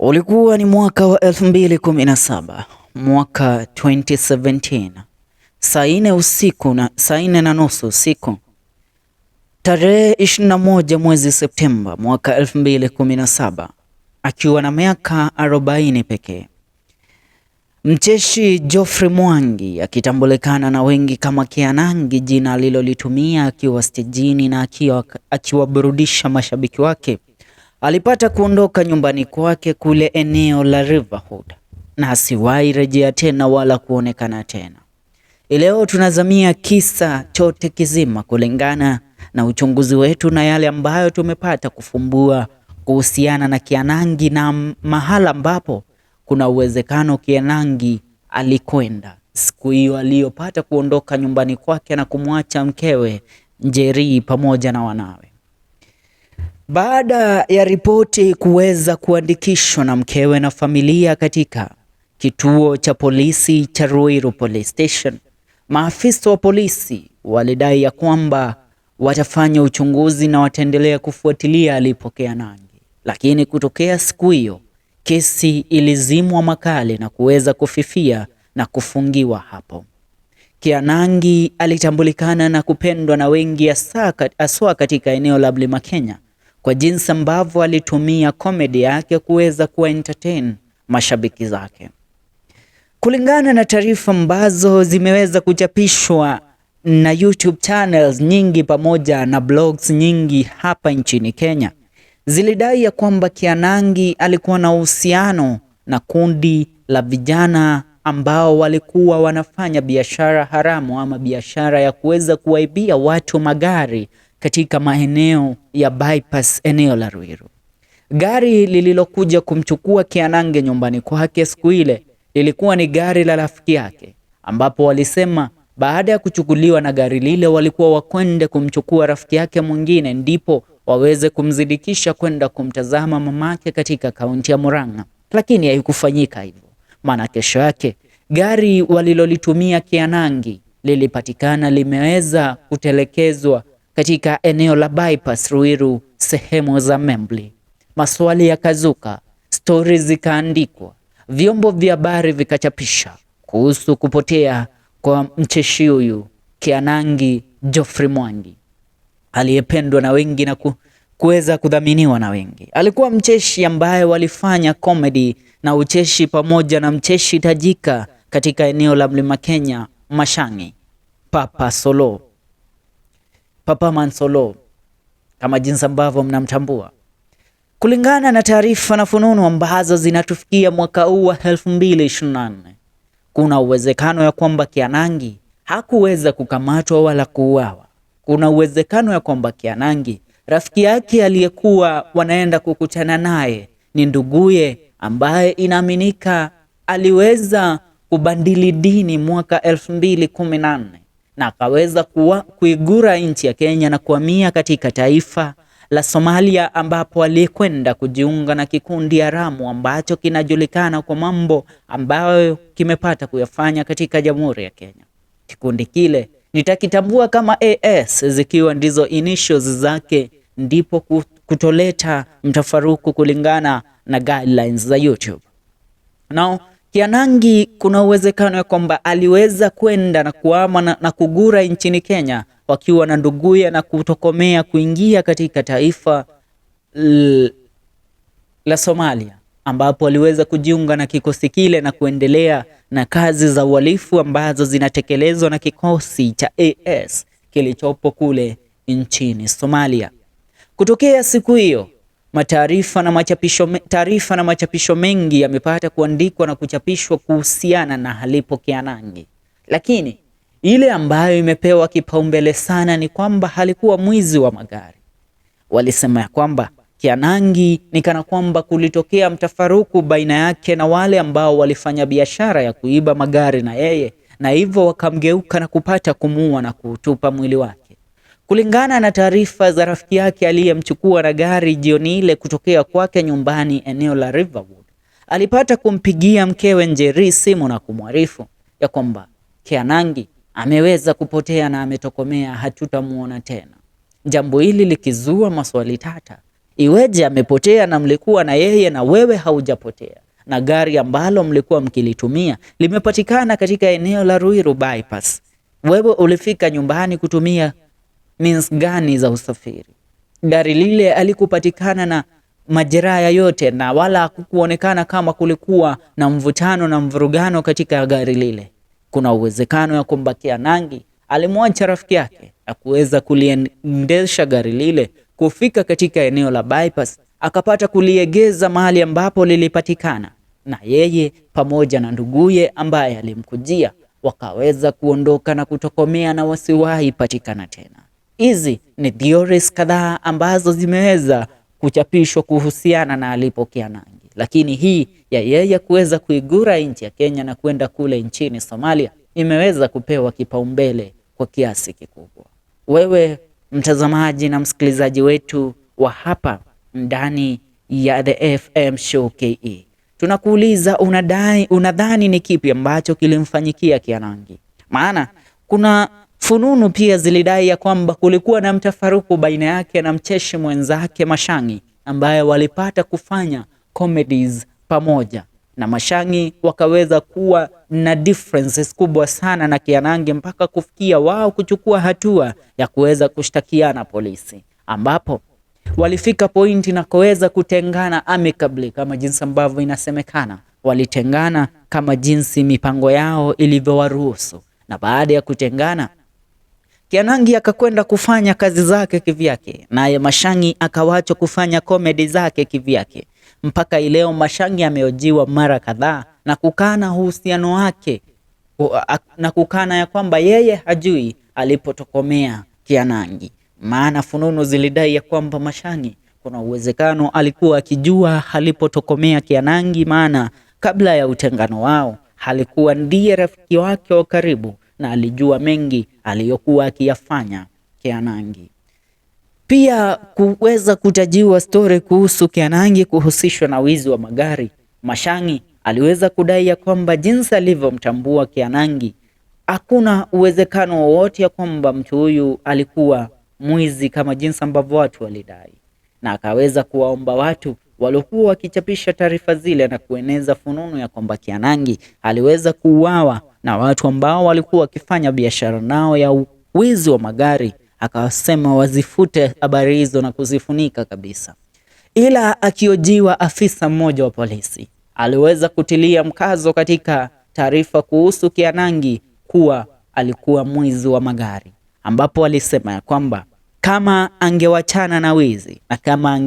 Ulikuwa ni mwaka wa 2017, mwaka 2017, saa nne usiku na saa 4:30 usiku, tarehe 21 mwezi Septemba mwaka 2017, akiwa na miaka 40 pekee. Mcheshi Geoffrey Mwangi akitambulikana na wengi kama Kianangi, jina alilolitumia akiwa stejini na akiwaburudisha mashabiki wake, alipata kuondoka nyumbani kwake kule eneo la Riverwood na asiwahi rejea tena wala kuonekana tena. Leo tunazamia kisa chote kizima kulingana na uchunguzi wetu na yale ambayo tumepata kufumbua kuhusiana na Kianangi na mahala ambapo kuna uwezekano Kianangi alikwenda siku hiyo aliyopata kuondoka nyumbani kwake na kumwacha mkewe Njeri pamoja na wanawe. Baada ya ripoti kuweza kuandikishwa na mkewe na familia katika kituo cha polisi cha Ruiru Police Station, maafisa wa polisi walidai ya kwamba watafanya uchunguzi na wataendelea kufuatilia alipo Kianangi. Lakini kutokea siku hiyo kesi ilizimwa makali na kuweza kufifia na kufungiwa hapo. Kianangi alitambulikana na kupendwa na wengi haswa katika eneo la Mlima Kenya kwa jinsi ambavyo alitumia comedy yake kuweza kuwa entertain mashabiki zake. Kulingana na taarifa ambazo zimeweza kuchapishwa na YouTube channels nyingi pamoja na blogs nyingi hapa nchini Kenya, zilidai ya kwamba Kianangi alikuwa na uhusiano na kundi la vijana ambao walikuwa wanafanya biashara haramu ama biashara ya kuweza kuwaibia watu magari katika maeneo ya bypass eneo la Ruiru. Gari lililokuja kumchukua Kianangi nyumbani kwake siku ile lilikuwa ni gari la rafiki yake, ambapo walisema baada ya kuchukuliwa na gari lile walikuwa wakwende kumchukua rafiki yake mwingine ndipo waweze kumzidikisha kwenda kumtazama mamake katika kaunti ya Murang'a. Lakini haikufanyika hivyo, maana kesho yake gari walilolitumia Kianangi lilipatikana limeweza kutelekezwa katika eneo la bypass Ruiru, sehemu za Membli. Maswali yakazuka, stori zikaandikwa, vyombo vya habari vikachapisha kuhusu kupotea kwa mcheshi huyu Kianangi Geoffrey Mwangi aliyependwa na wengi na kuweza kudhaminiwa na wengi. Alikuwa mcheshi ambaye walifanya comedy na ucheshi pamoja na mcheshi tajika katika eneo la Mlima Kenya, Mashangi, Papa Solo, Papa Mansolo kama jinsi ambavyo mnamtambua. Kulingana na taarifa na fununu ambazo zinatufikia mwaka huu wa 2024, kuna uwezekano ya kwamba Kianangi hakuweza kukamatwa wala kuuawa. Kuna uwezekano ya kwamba Kianangi rafiki yake aliyekuwa wanaenda kukutana naye ni nduguye ambaye inaaminika aliweza kubadili dini mwaka 2014 na akaweza kuigura nchi ya Kenya na kuhamia katika taifa la Somalia ambapo alikwenda kujiunga na kikundi haramu ambacho kinajulikana kwa mambo ambayo kimepata kuyafanya katika Jamhuri ya Kenya. Kikundi kile nitakitambua kama AS zikiwa ndizo initials zake, ndipo kutoleta mtafaruku kulingana na guidelines za YouTube. Now, Kianangi kuna uwezekano ya kwamba aliweza kwenda na kuama na kugura nchini Kenya wakiwa na nduguye na kutokomea kuingia katika taifa la Somalia ambapo aliweza kujiunga na kikosi kile na kuendelea na kazi za uhalifu ambazo zinatekelezwa na kikosi cha AS kilichopo kule nchini Somalia. Kutokea siku hiyo, taarifa na machapisho mengi yamepata kuandikwa na kuchapishwa kuhusiana na alipo Kianangi. Lakini ile ambayo imepewa kipaumbele sana ni kwamba alikuwa mwizi wa magari. Walisema ya kwamba Kianangi ni kana kwamba kulitokea mtafaruku baina yake na wale ambao walifanya biashara ya kuiba magari na yeye, na hivyo wakamgeuka na kupata kumuua na kuutupa mwili wake. Kulingana na taarifa za rafiki yake aliyemchukua na gari jioni ile kutokea kwake nyumbani eneo la Riverwood, alipata kumpigia mkewe Njeri simu na kumwarifu ya kwamba Kianangi ameweza kupotea na ametokomea, hatutamuona tena. Jambo hili likizua maswali tata Iweje amepotea na mlikuwa na yeye na wewe haujapotea, na gari ambalo mlikuwa mkilitumia limepatikana katika eneo la Ruiru bypass. Wewe ulifika nyumbani kutumia means gani za usafiri? Gari lile alikupatikana na majeraha yote na wala hakukuonekana kama kulikuwa na mvutano na mvurugano katika gari lile. Kuna uwezekano ya kwamba Kianangi alimwacha rafiki yake na kuweza kuliendesha gari lile kufika katika eneo la bypass, akapata kuliegeza mahali ambapo lilipatikana, na yeye pamoja na nduguye ambaye alimkujia wakaweza kuondoka na kutokomea na wasiwahi patikana tena. Hizi ni theories kadhaa ambazo zimeweza kuchapishwa kuhusiana na alipo Kianangi, lakini hii ya yeye kuweza kuigura nchi ya Kenya na kwenda kule nchini Somalia imeweza kupewa kipaumbele kwa kiasi kikubwa. Wewe mtazamaji na msikilizaji wetu wa hapa ndani ya The FM Show KE, tunakuuliza unadhani ni kipi ambacho kilimfanyikia Kianangi? Maana kuna fununu pia zilidai ya kwamba kulikuwa na mtafaruku baina yake na mcheshi mwenzake Mashangi, ambaye walipata kufanya comedies pamoja, na Mashangi wakaweza kuwa na differences kubwa sana na Kianangi mpaka kufikia wao kuchukua hatua ya kuweza kushtakiana polisi, ambapo walifika pointi na kuweza kutengana amicably kama jinsi ambavyo inasemekana. Walitengana kama jinsi mipango yao ilivyowaruhusu, na baada ya kutengana Kianangi akakwenda kufanya kazi zake kivyake, naye Mashangi akawachwa kufanya komedi zake kivyake. Mpaka ileo Mashangi amehojiwa mara kadhaa na kukana uhusiano wake na kukana ya kwamba yeye hajui alipotokomea Kianangi. Maana fununu zilidai ya kwamba Mashangi kuna uwezekano alikuwa akijua alipotokomea Kianangi, maana kabla ya utengano wao alikuwa ndiye rafiki wake wa karibu na alijua mengi aliyokuwa akiyafanya Kianangi. Pia kuweza kutajiwa story kuhusu Kianangi kuhusishwa na wizi wa magari, Mashangi aliweza kudai ya kwamba jinsi alivyomtambua Kianangi hakuna uwezekano wowote ya kwamba mtu huyu alikuwa mwizi kama jinsi ambavyo watu walidai, na akaweza kuwaomba watu waliokuwa wakichapisha taarifa zile na kueneza fununu ya kwamba Kianangi aliweza kuuawa na watu ambao walikuwa wakifanya biashara nao ya wizi wa magari, akawasema wazifute habari hizo na kuzifunika kabisa. Ila akiojiwa afisa mmoja wa polisi aliweza kutilia mkazo katika taarifa kuhusu Kianangi kuwa alikuwa mwizi wa magari, ambapo alisema ya kwamba kama angewachana na wizi na kama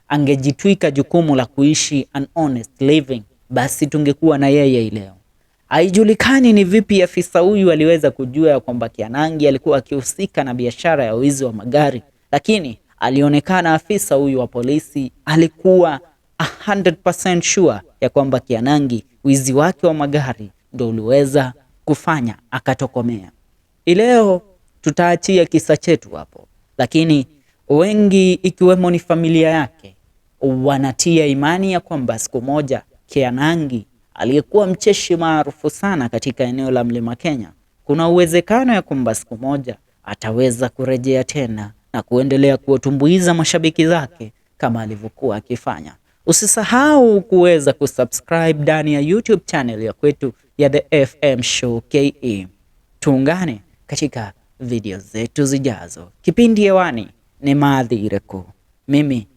angejitwika jukumu la kuishi an honest living, basi tungekuwa na yeye leo. Haijulikani ni vipi afisa huyu aliweza kujua ya kwamba Kianangi alikuwa akihusika na biashara ya wizi wa magari, lakini alionekana afisa huyu wa polisi alikuwa 100% sure ya kwamba Kianangi wizi wake wa magari ndio uliweza kufanya akatokomea. Ileo tutaachia kisa chetu hapo, lakini wengi ikiwemo ni familia yake wanatia imani ya kwamba siku moja Kianangi aliyekuwa mcheshi maarufu sana katika eneo la Mlima Kenya, kuna uwezekano ya kwamba siku moja ataweza kurejea tena na kuendelea kuwatumbuiza mashabiki zake kama alivyokuwa akifanya. Usisahau kuweza kusubscribe ndani ya YouTube channel ya kwetu ya The FM Show KE. Tuungane katika video zetu zijazo. Kipindi hewani ni Maadhire Kuu. Mimi